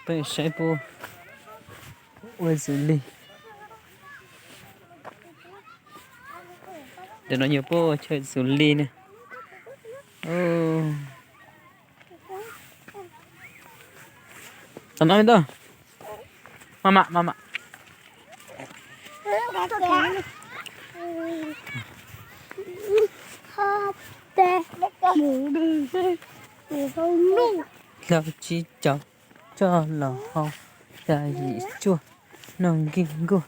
Peb saib puab ua xws li. Ntawm no yog puab ua chaw xws li na. Tom no me tub. Maj mam, maj mam. Plaub tsib caug tso los hau, xya yim cuaj, noj nkeeg nkuaj.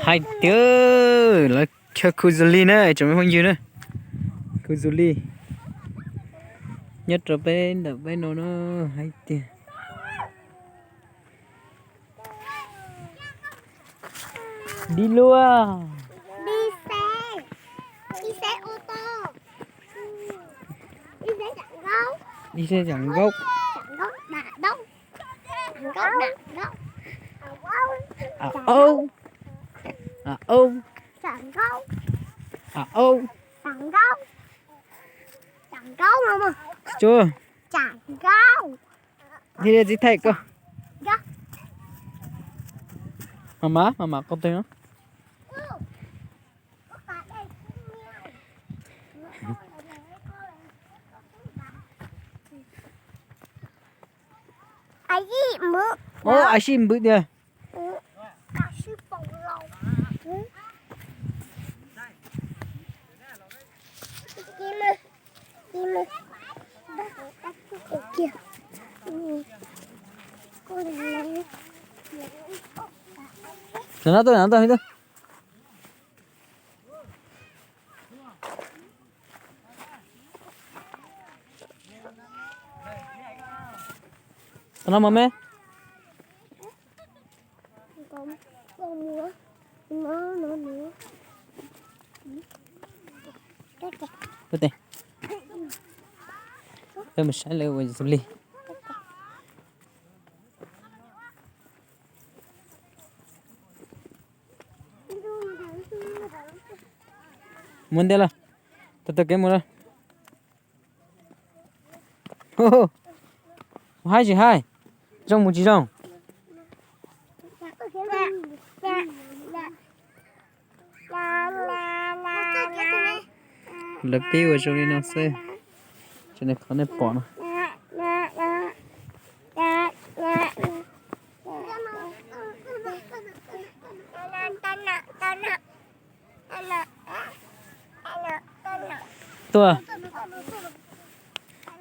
Hais tias lawv chaw khu xws li na tsoom me phooj ywg na. Khu xws li nyob rau peb ntawm peb no na, hais tias dib luaj, dib xe zam nkaub, a aub, a aub, a aub. Tsis tsuav, thiaj li txiv thaij koj. Maj mam, maj mam qau teg no. Ov, a sib npwm tiag. Ntawm no tuaj, ntawm no tuaj, me tub. Tom no mus me. Peb mus saib lawv ua xws li. Mus ntej los, taug taug kev mus los. Mus haib tsis haib, zoo mus tsis zoo. Lawv pib ua zoo li no xwb, tseem qhov nej pom no. Tuaj,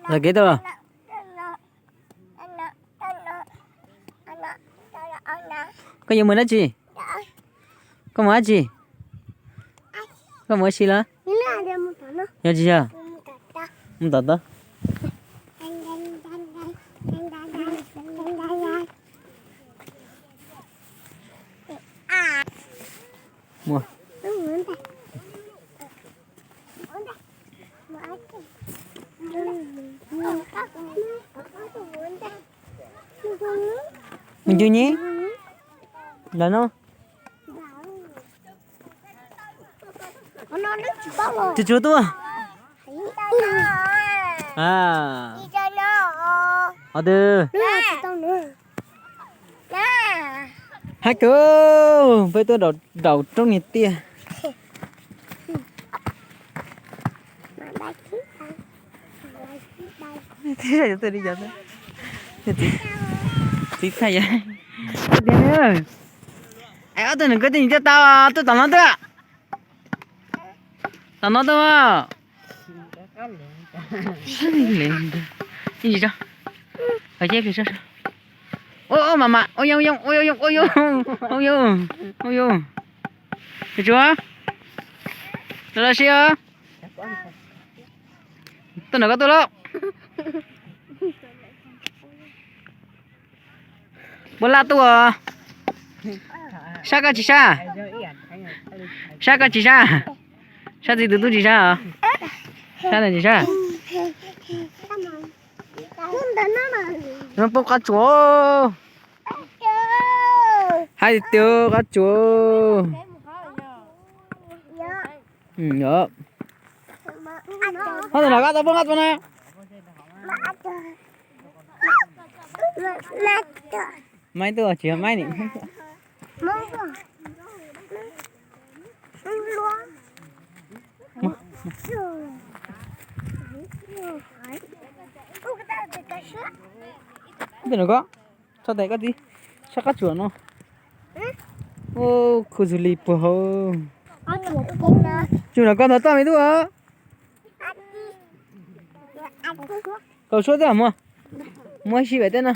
lawv kev tuaj los. Koj yuav mus dab tsi? Koj mus dab tsi? Koj mus dab tsi lawm? Yog tsis yog? Mus tom tod. Mus. Mus ncig nyi. Lawv no. Tus tsuag tuaj. Qhov twg? Hais kawg, peb tuaj nraum roob niag tiaj. Txiv thaij, es ob tug nws koj tej nws coj tau tuaj tom no tuaj. Tom no tuaj. Ua, ua, mam mam, ua yoo yoo, ua yoo yoo, ua yoo, ua yoo, ua yoo. Tus tsuag, los los sis os. Tuaj nram koj tuaj lauj. Puab laj tuaj. Sab koj tsis sab? Sab koj tsis sab? Sab txiv tus tub tsis sab os? Sab ntawd tsis sab? No poob qab tsuas. Hais tias qab tsuas. Ho ntawm no koj tau poob qab tsuas na. Maib tuaj tsis yog maib ni. Ntawm no koj, tso tes koj txiv, sab qab tsuas no. Khuv xim li puag hauv. Tsuas no koj ntog toj me tub. Kaus suab twb muaj, muaj ib sij pem tej no.